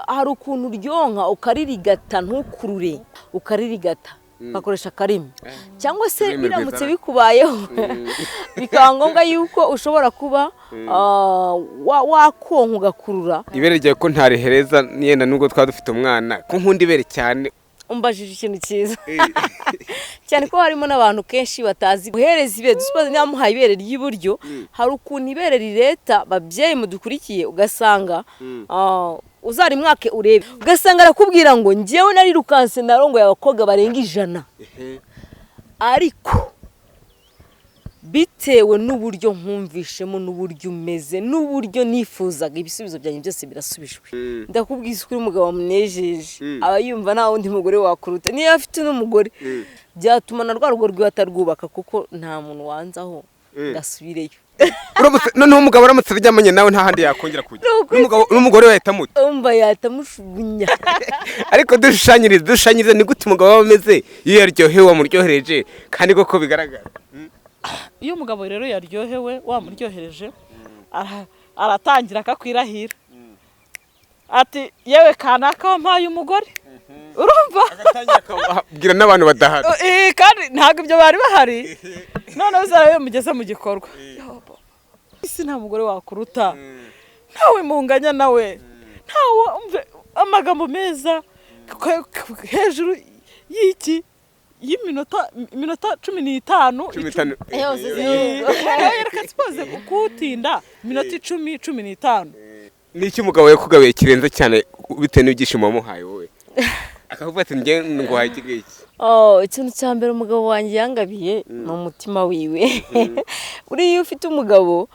Hari ukuntu uryonka ukaririgata, ntukurure, ukaririgata ugakoresha akarimi, cyangwa se Ururimi biramutse rwiza. bikubayeho bikaba ngombwa yuko ushobora kuba wakonka ugakurura. Ibere ryawe ko ntarihereza, yenda nubwo twaba dufite umwana, ko nkunda ibere cyane. Umbajije ikintu cyiza cyane, ko harimo n'abantu kenshi batazi guhereza ibere. Dusipoze niba muhaye ibere ry'iburyo, hari ukuntu ibere rireta, babyeyi mudukurikiye, ugasanga uzarimwake urebe, ugasanga arakubwira ngo: "Njyewe narirukanse, narongoye abakobwa barenga 100, ariko bitewe n'uburyo nkumvishemo, n'uburyo umeze, n'uburyo nifuzaga, ibisubizo byanjye byose birasubijwe." Ndakubwiza ukuri, umugabo wamunejeje aba yumva nta wundi mugore wakuruta. Niyo afite n'umugore, byatuma na rwa rugo rwiwe atarwubaka, kuko nta muntu wanzaho ngo asubireyo. Uramutse noneho umugabo aramutse aryamanye nawe, nta handi yakongera kujya. Ni ukuri. N'umugore we yahita amuta. Umva, yahita amushugunya. Ariko dushushanyirize, ni gute umugabo aba ameze iyo yaryohewe, wamuryohereje kandi koko bigaragara? Iyo umugabo rero yaryohewe, wamuryohereje, aratangira akakwirahira ati: "Yewe kanaka, wampaye umugore." Urumva? Agatangira akabwira n'abantu badahari. Kandi ntabwo ibyo bari bahari. Noneho uzaba iyo mugeze mu gikorwa, isi nta mugore wakuruta, ntawe munganya nawe, ntawe umve amagambo meza hejuru y'iki, y'iminota, iminota 15. 15. Yose. Reka sipoze kuwutinda iminota 10, 15. N'icyo umugabo yakugabiye kirenze cyane bitewe n'ibyishimo wamuhaye wowe, akavuga ati: "Njye nguhaye iki ngiki"? Oh, ikintu cya mbere umugabo wanjye yangabiye ni umutima wiwe. Buriya iyo ufite umugabo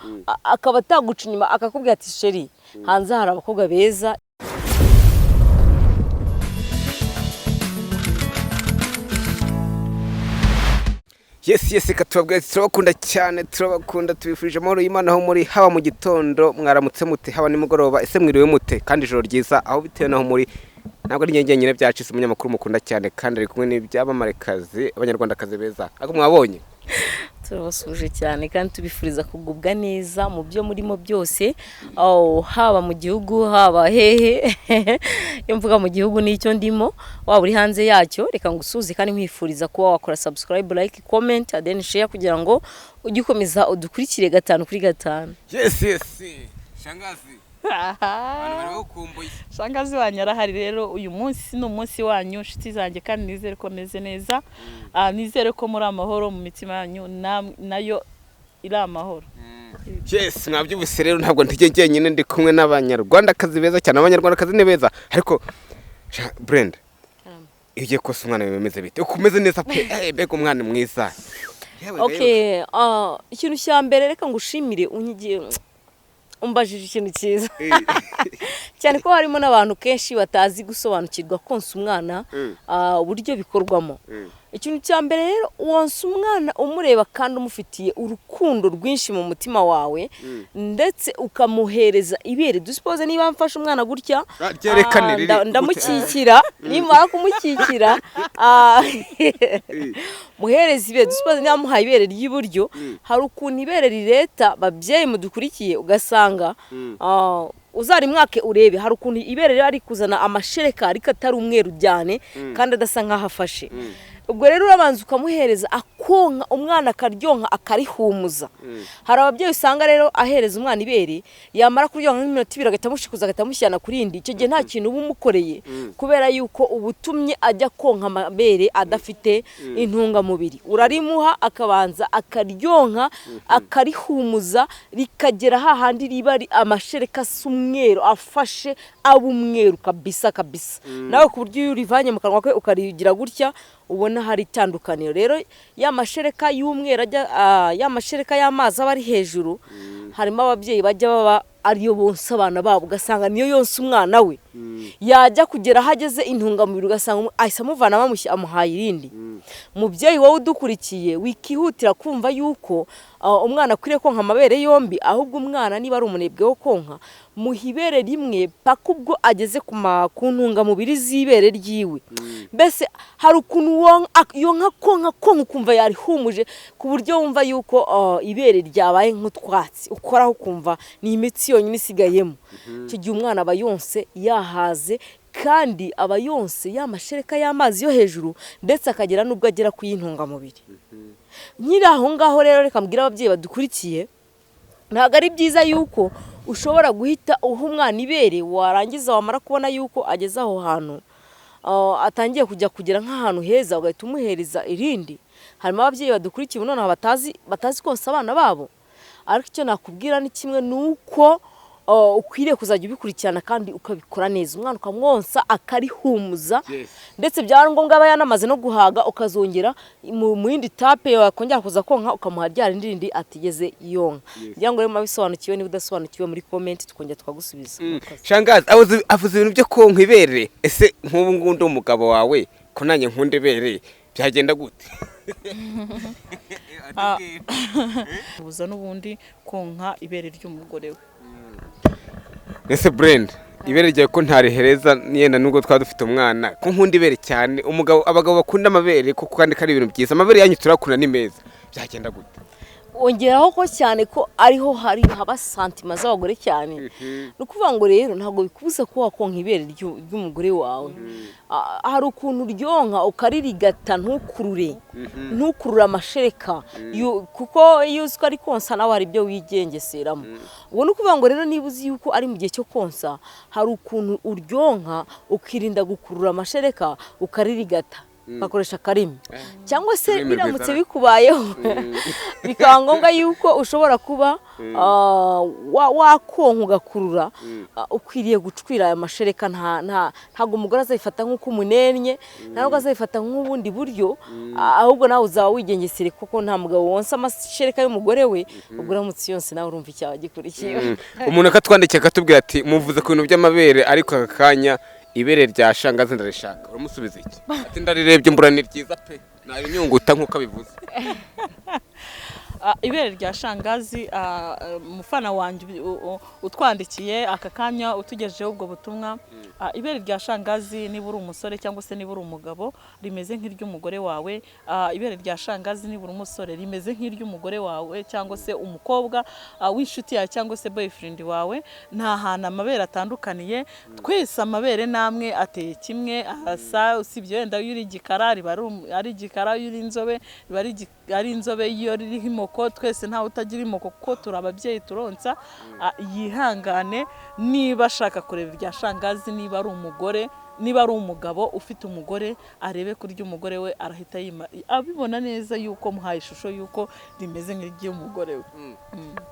akaba ataguca inyuma, akakubwira ati: "Chérie, hanze hari abakobwa beza." Yes, reka tubabwire, turabakunda cyane, turabakunda, tubifurije amahoro y'Imana aho muri, haba mu gitondo mwaramutse mute, haba nimugoroba ese mwiriwe mute, kandi ijoro ryiza aho bitewe n'aho muri. Ntabwo ari njye nyine byacitse, umunyamakuru mukunda cyane, kandi ari kumwe n'ibyamamarekazi, abanyarwandakazi beza, ariko mwabonye. Turabasuhuje cyane kandi tubifuriza kugubwa neza mu byo murimo byose. Oh, haba mu gihugu, haba hehe. Iyo mvuga mu gihugu nicyo ndimo, waba uri hanze yacyo, reka ngusuhuze kandi nkwifuriza kuba wakora subscribe, like, comment and then share, kugira ngo ujye ukomeza udukurikire gatanu kuri gatanu. Yes, shangazi, abantu bari bagukumbuye. Shangazi wanyu arahari. Rero uyu munsi ni umunsi wanyu, inshuti zanjye, kandi nizere ko meze neza. Nizere ko muri amahoro mu mitima yanyu, nayo iri amahoro. Yes, mwabyumvise rero, ntabwo ntijye njyenyine, ndi kumwe n'abanyarwandakazi beza cyane. Abanyarwandakazi ni beza, ariko Brenda, iyo ugiye kosa umwana bimeze bite? Uko umeze neza pe! Mbega umwana mwiza! Yewe, yewe. Okay, ikintu cya mbere reka ngushimire, unyigiye, umbajije ikintu cyiza cyane, ko harimo n'abantu kenshi batazi gusobanukirwa konsa umwana, uburyo bikorwamo. Ikintu cya mbere rero, wonsa umwana umureba kandi umufitiye urukundo rwinshi mu mutima wawe, ndetse ukamuhereza ibere. Dusipoze niba mfashe umwana gutya, Ryerekane riri ndamukikira, nimara kumukikira, muhereza ibere. Dusipoze niba muhaye ibere ry'iburyo, hari ukuntu ibere rireta, babyeyi mudukurikiye, ugasanga uzarimwake urebe, hari ukuntu ibere riba riri kuzana amashereka ariko atari umweru cyane kandi adasa nk'aho afashe. Ubwo rero urabanza ukamuhereza akonka, umwana akaryonka, akarihumuza. Hari ababyeyi usanga rero ahereza umwana ibere, yamara kuryonka nk'iminota 2 agahita amushikuza, agahita amushyira ku rindi. Icyo gihe nta kintu uba umukoreye, kubera yuko uba utumye ajya konka amabere adafite intungamubiri. Urarimuha akabanza akaryonka, akarihumuza, rikagera hahandi riba ari amashereka asa umweru, afashe, aba umweru kabisa kabisa, nawe ku buryo iyo urivanye mu kanwa ke ukarigira gutya ubona hari itandukaniro. Rero ya mashereka y'umweru ajya, ya mashereka y'amazi aba ari hejuru, harimo ababyeyi bajya baba ariyo bonsa abana babo, ugasanga niyo yonsa umwana we, yajya kugera aho ageze intungamubiri ugasanga ahise amuvanamo, amuhaye irindi. Mubyeyi wowe udukurikiye, wikihutira kumva yuko umwana akwiriye konka amabere yombi. Ahubwo umwana niba ari umunebwe wo konka, muha ibere rimwe paka ubwo ageze ku ntungamubiri z'ibere ryiwe. Mbese hari ukuntu yonka, konka, konka, ukumva yarihumuje, ku buryo wumva yuko ibere ryabaye nk'utwatsi ukoraho ukumva ni imitsi yonyine isigayemo. Icyo gihe umwana aba yonse yahaze. yahaze, kandi aba yonse ya mashereka y'amazi yo hejuru, ndetse akagera n'ubwo agera ku y'intungamubiri. Nyiri aho ngaho rero, reka mbwire ababyeyi badukurikiye, ntabwo ari byiza yuko ushobora guhita uha umwana ibere, warangiza wamara kubona yuko ageze aho hantu, atangiye kujya kugera nk'ahantu heza, ugahita umuhereza irindi. Harimo ababyeyi badukurikiye ubu nonaha batazi konsa abana babo, ariko icyo nakubwira ni kimwe, ni uko ukwiriye kuzajya ubikurikirana kandi ukabikora neza, umwana ukamwonsa akarihumuza, ndetse byaba ngombwa aba yanamaze no guhaga, ukazongera mu yindi étape, wakongera kuza konka ukamuha rya rindi rindi atigeze yonka. Ngira ngo rero murabisobanukiwe. Niba udasobanukiwe, muri comment tukongera tukagusubiza. Murakoze. Shangazi avuze ibintu byo konka ibere. Ese nk'ubu ngubu ndi umugabo wawe, ko nanjye nkunda ibere, byagenda gute? Buza n'ubundi konka ibere ry'umugore we. Ese Brenda, ibere ryawe ko ntarihereza yenda nubwo twaba dufite umwana, ko nkunda ibere cyane, umugabo, abagabo bakunda amabere kuko kandi ko ari ibintu byiza, amabere yanyu turakunda ni meza, byagenda gute? Ongeraho ko cyane ko ariho hari haba sentiments z'abagore cyane. Ni ukuvuga ngo rero ntabwo bikubuza kuba wakonka ibere ry'umugore wawe. Hari ukuntu uryonka ukaririgata, ntukurure amashereka. Kuko iyo uzi ko ari konsa, nawe hari ibyo wigengeseramo. Ubwo ni ukuvuga ngo rero niba uzi yuko ari mu gihe cyo konsa, hari ukuntu uryonka ukirinda gukurura amashereka, ukaririgata, ugakoresha akarimi, cyangwa se Ururimi biramutse rwiza. bikubayeho bikaba ngombwa yuko ushobora kuba wakonka ugakurura, ukwiriye gucwira aya mashereka. Ntabwo umugore azayifata nk'uko umunennye, ntabwo azayifata nk'ubundi buryo, ahubwo nawe uzaba wigengesere, kuko nta mugabo wonsa amashereka y'umugore we. Ubwo uramutse yonse, nawe urumva icyaha gikurikiye. Umuntu akatwandikira akatubwira ati: "Muvuze ku bintu by'amabere, ariko aka kanya ibere rya shangazi ndarishaka." Uramusubiza iki? Ati: "Ndarirebye mbura ni ryiza pe, nabinyunguta nk'uko abivuze." Ibere rya shangazi, umufana wanjye utwandikiye aka kanya utugejejeho ubwo butumwa, ibere rya shangazi, niba uri umusore cyangwa se niba uri umugabo, rimeze nk'iry'umugore wawe. Ibere rya shangazi, niba uri umusore, rimeze nk'iry'umugore wawe cyangwa se umukobwa w'inshuti yawe cyangwa se boyfriend wawe. Nta hantu amabere atandukaniye. Twese amabere namwe ateye kimwe, arasa, usibye wenda iyo uri igikara riba ari igikara, iyo uri inzobe riba ari inzobe, iyo ririho imoko. Twese ntawe utagira imoko kuko turi ababyeyi, turonsa. Yihangane niba ashaka kureba irya shangazi, niba ari umugore, niba ari umugabo ufite umugore, arebe kurya umugore we, arahita abibona neza yuko muhaye ishusho yuko rimeze nk'iry'umugore we.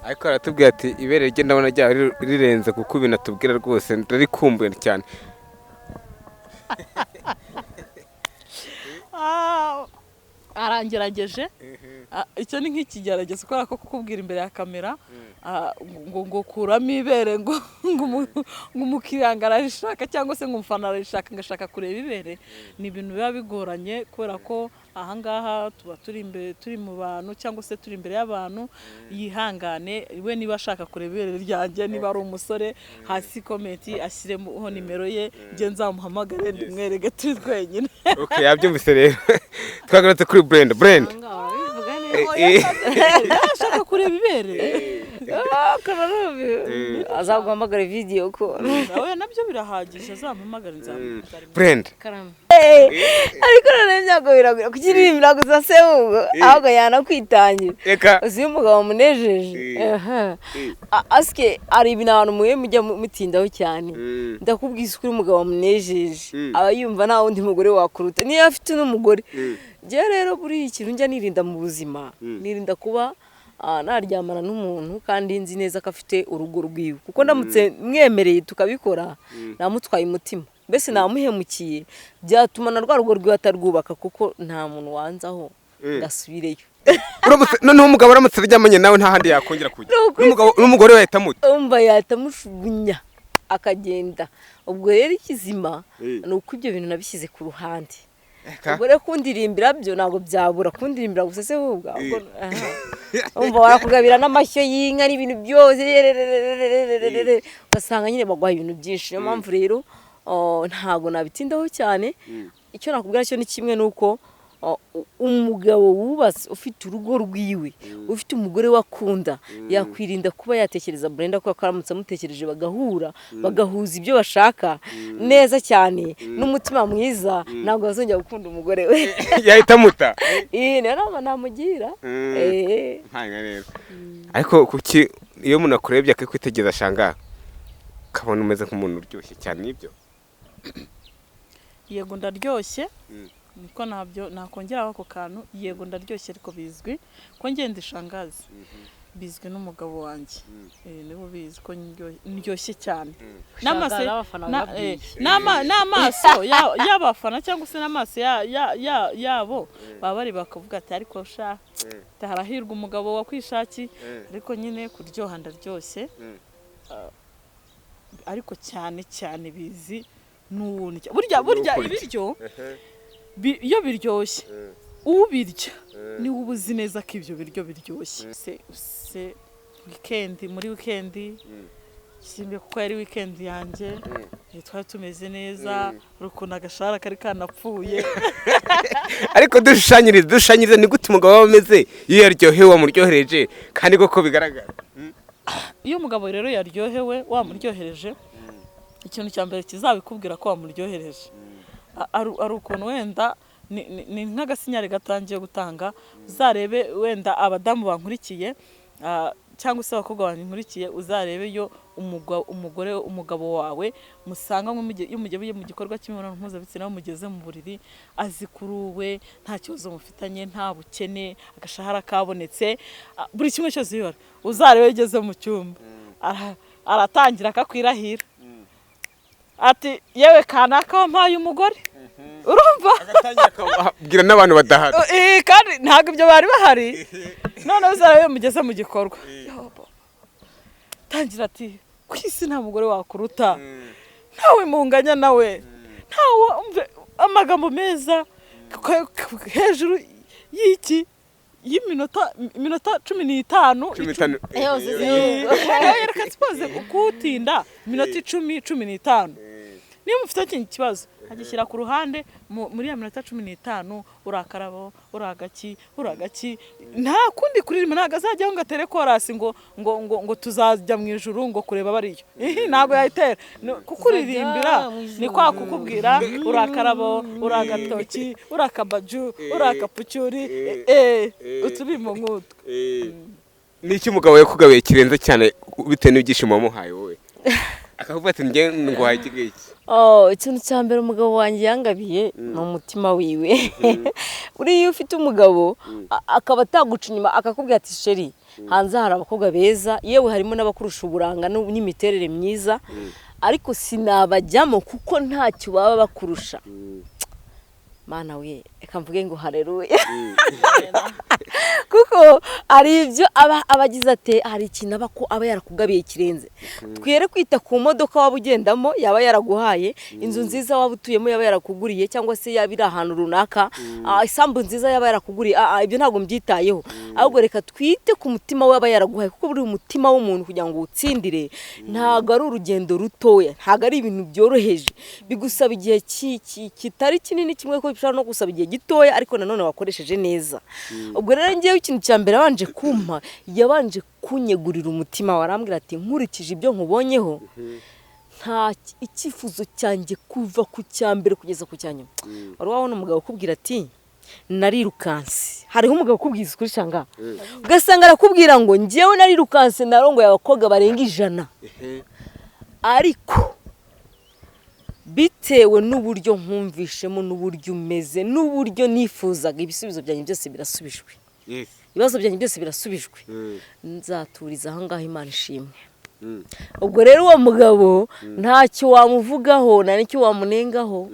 Ariko aratubwira ati: "Ibere rye ndabona ryaba rirenze," kuko ibintu atubwira rwose ndarikumbuye cyane. Arangerageje. Icyo ni nk'ikigeragezo, kubera ko kukubwira imbere ya kamera ngo kuramo ibere, ngo umukiriya ngo ararishaka cyangwa se ngo umufana ararishaka, ngo ashaka kureba ibere, ni ibintu biba bigoranye, kubera ko ahangaha tuba turi imbere, turi mu bantu cyangwa se turi imbere y'abantu. Yihangane we niba ashaka kureba ibere ryanjye, niba ari umusore, hasi comment ashyiremo nimero ye, njye nzamuhamagare ndimwereke turi twenyine. Okay, yabyumvise. Rero twagarutse kuri Brenda. Brenda, Bivuga neza. Ashaka kureba ibere. Azaguhamagara video call. Nawe nabyo birahagije, azampamagare nzamubwira. Brenda. Ariko noneho ibyago biragwira kukiririmbira gusa se, ahubwo ahubwo yanakwitangira. Reka. Uzi iyo umugabo munejeje. Aha. Asike hari ibintu abantu mwe mujya mutindaho cyane. Ndakubwiza ukuri, umugabo munejeje aba yumva nta wundi mugore wakuruta niyo afite n'umugore. Njyewe rero buriya ikintu njya nirinda mu buzima, nirinda kuba naryamana n'umuntu kandi nzi neza ko afite urugo rwiwe, kuko ndamutse mwemereye tukabikora, namutwaye umutima, mbese namuhemukiye, byatuma na rwa rugo rwiwe atarwubaka, kuko nta muntu wanzaho ngasubireyo. Uramutse noneho umugabo aramutse aryamanye nawe, nta handi yakongera kujya. Ni ukuri. N'umugore we yahita amuta. Umva, yahita amujugunya akagenda. Ubwo rero ikizima ni uko ibyo bintu nabishyize ku ruhande. Ubwo rero kundirimbira byo ntabwo byabura kundirimbira gusa se, ahubwo aha. Umva, barakugabira n'amashyo y'inka n'ibintu byose yererererererere, ugasanga nyine baguha ibintu byinshi. Niyo mpamvu rero, oh, ntabwo nabitindaho cyane. Icyo nakubwira cyo ni kimwe, ni uko Umugabo wubatse, ufite urugo rwiwe, ufite umugore we akunda, yakwirinda kuba yatekereza Brenda, kuko aramutse amutekereje bagahura, bagahuza ibyo bashaka neza cyane n'umutima mwiza, ntabwo bazongera gukunda umugore we. Yahita amuta. Iyi niyo nama namugira. Mpanga neza. Ariko kuki iyo umuntu akurebye akikwitegereza, shanga, ukabona umeze nk'umuntu uryoshye cyane, nibyo? Yego, ndaryoshye. Niko nabyo nakongeraho ako kantu. Yego, ndaryoshye, ariko bizwi ko ngenda ishangazi, bizwi n'umugabo wanjye. Nibo bizi ko ndyoshye cyane. N'amaso n'abafana bababwiye. N'amaso y'abafana cyangwa se n'amaso yabo baba bari bakavuga ati: "Ariko sha, harahirwa umugabo wakwishakiye." Ariko nyine kuryoha ndaryoshye. Ariko cyane cyane bizi n'uwundya burya burya. N'ukurya. Ibiryo iyo biryoshye, ubirya niwe uba uzi neza ko ibyo biryo biryoshye. Se weekend, muri weekend simbe, kuko yari weekend yanjye, twari tumeze neza, hari ukuntu agashahara kari kanapfuye. Ariko dushushanyirize, ni gute umugabo aba ameze iyo yaryohewe, wamuryohereje kandi koko bigaragara? Iyo umugabo rero yaryohewe wamuryohereje, ikintu cya mbere kizabikubwira ko wamuryohereje, ari ukuntu wenda ni nk'agasinyari gatangiye gutanga. Uzarebe wenda abadamu bankurikiye, cyangwa se abakobwa bankurikiye, uzarebe iyo umugore, umugabo wawe musanga iyo mugiye mu gikorwa cy'imibonano mpuzabitsina, mugeze mu buriri, azi kuri uwe nta kibazo mufitanye, nta bukene, agashahara kabonetse, buri kimwe cyose bibara. Uzarebe iyo ugeze mu cyumba, aratangira akakwirahira ati: "Yewe kanaka, wampaye umugore." Urumva? Agatangira akabwira n'abantu badahari. Kandi ntabwo ibyo bari bahari. Noneho uzarebe iyo mugeze mu gikorwa, tangira ati: "Ku isi nta mugore wakuruta, ntawe munganya nawe, ntawe." Umve amagambo meza hejuru y'iki, y'iminota, iminota 15. 15. Yose. Reka sipoze kuwutinda, iminota 10, 15. Niba mufite ikindi kibazo, agishyira ku ruhande. Muri ya minota 15, urakarabo, uragaki, uragaki, nta kundi kuririmba. Ntabwo azajyaho ngo atere korasi ngo tuzajya mu ijuru ngo kureba bariyo. Ihi, ntabwo yayitera. Kukuririmbira Tuzajya mu ni kwa kukubwira: urakarabo, uragatoki, urakabaju, urakapucyuri, uturirimbo nk'utwo. Ni iki umugabo yakugabiye kirenze cyane bitewe n'ibyishimo wamuhaye wowe, akavuga ati: "Njye nguhaye iki ngiki"? Oh, ikintu cya mbere umugabo wanjye yangabiye ni umutima wiwe. Buriya iyo ufite umugabo, akaba ataguca inyuma, akakubwira ati: "Chérie, hanze hari abakobwa beza, yewe harimo n'abakurusha uburanga n'imiterere myiza, ariko sinabajyamo kuko ntacyo baba bakurusha." Mana we, reka mvuge ngo hareruya, kuko hari ibyo aba agize ate, hari ikintu aba ko aba yarakugabiye kirenze. Twere kwita ku modoka waba ugendamo yaba yaraguhaye, inzu nziza waba utuyemo yaba yarakuguriye, cyangwa se yaba iri ahantu runaka, isambu nziza yaba yarakuguriye. Ibyo ntabwo mbyitayeho, ahubwo reka twite ku mutima we aba yaraguhaye, kuko buri mutima w'umuntu kugira ngo uwutsindire ntabwo ari urugendo rutoya, ntabwo ari ibintu byoroheje. Bigusaba igihe kitari kinini kimwe ko bishobora no gusaba igihe gitoya, ariko nanone wakoresheje neza. Ubwo rero ngewe ikintu cya mbere yabanje kumpa, yabanje kunyegurira umutima. Warambwira ati: "Nkurikije ibyo nkubonyeho, nta icyifuzo cyanjye kuva ku cya mbere kugeza ku cya nyuma." Wari wabona umugabo ukubwira ati: "Narirukanse"? Hariho umugabo ukubwiza ukuri, shanga, ugasanga arakubwira ngo: "Njyewe narirukanse, narongoye abakobwa barenga 100, ariko bitewe n'uburyo nkumvishemo, n'uburyo umeze, n'uburyo nifuzaga, ibisubizo byanjye byose birasubijwe, ibibazo byanjye byose birasubijwe, nzaturiza ahangaha, Imana ishimwe." Ubwo rero uwo mugabo ntacyo wamuvugaho, nta n'icyo wamunengaho.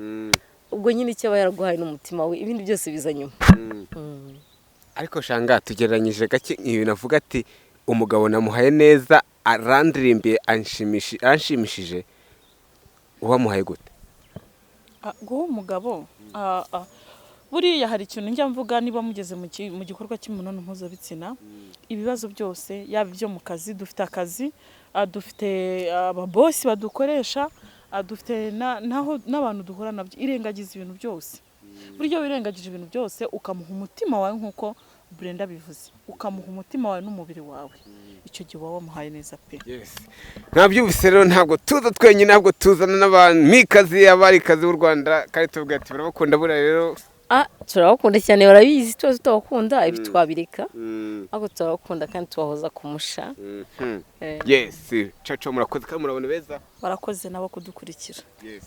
Ubwo nyine icyo aba yaraguhaye n'umutima we, ibindi byose biza nyuma. Ariko shanga, tugereranyije gake ibintu avuga ati: "Umugabo namuhaye neza, arandirimbiye, aranshimishije." Uwamuhaye gute? Guha umugabo, buriya hari ikintu njya mvuga: niba mugeze mu gikorwa cy'imibonano mpuzabitsina, ibibazo byose, yaba ibyo mu kazi, dufite akazi, dufite ababosi badukoresha, dufite n'abantu duhura nabyo, irengagiza ibintu byose. Buryo wirengagije ibintu byose ukamuha umutima wawe, nk'uko Brenda bivuze, ukamuha umutima wawe n'umubiri wawe, icyo gihe uba wamuhaye neza pe. Yes. Ntabyumvise rero, ntabwo tuza twenyine, ntabwo tuzana n'abamikazi, abarikazi b'u Rwanda, kandi tubwira ati barabakunda buriya rero. Ah, turabakunda cyane, barabizi. Tuba tutabakunda ibi twabireka, ariko turabakunda kandi tubahoza ku musha. Yes, caca, murakoze kandi murabona beza. Barakoze nabo kudukurikira. Yes.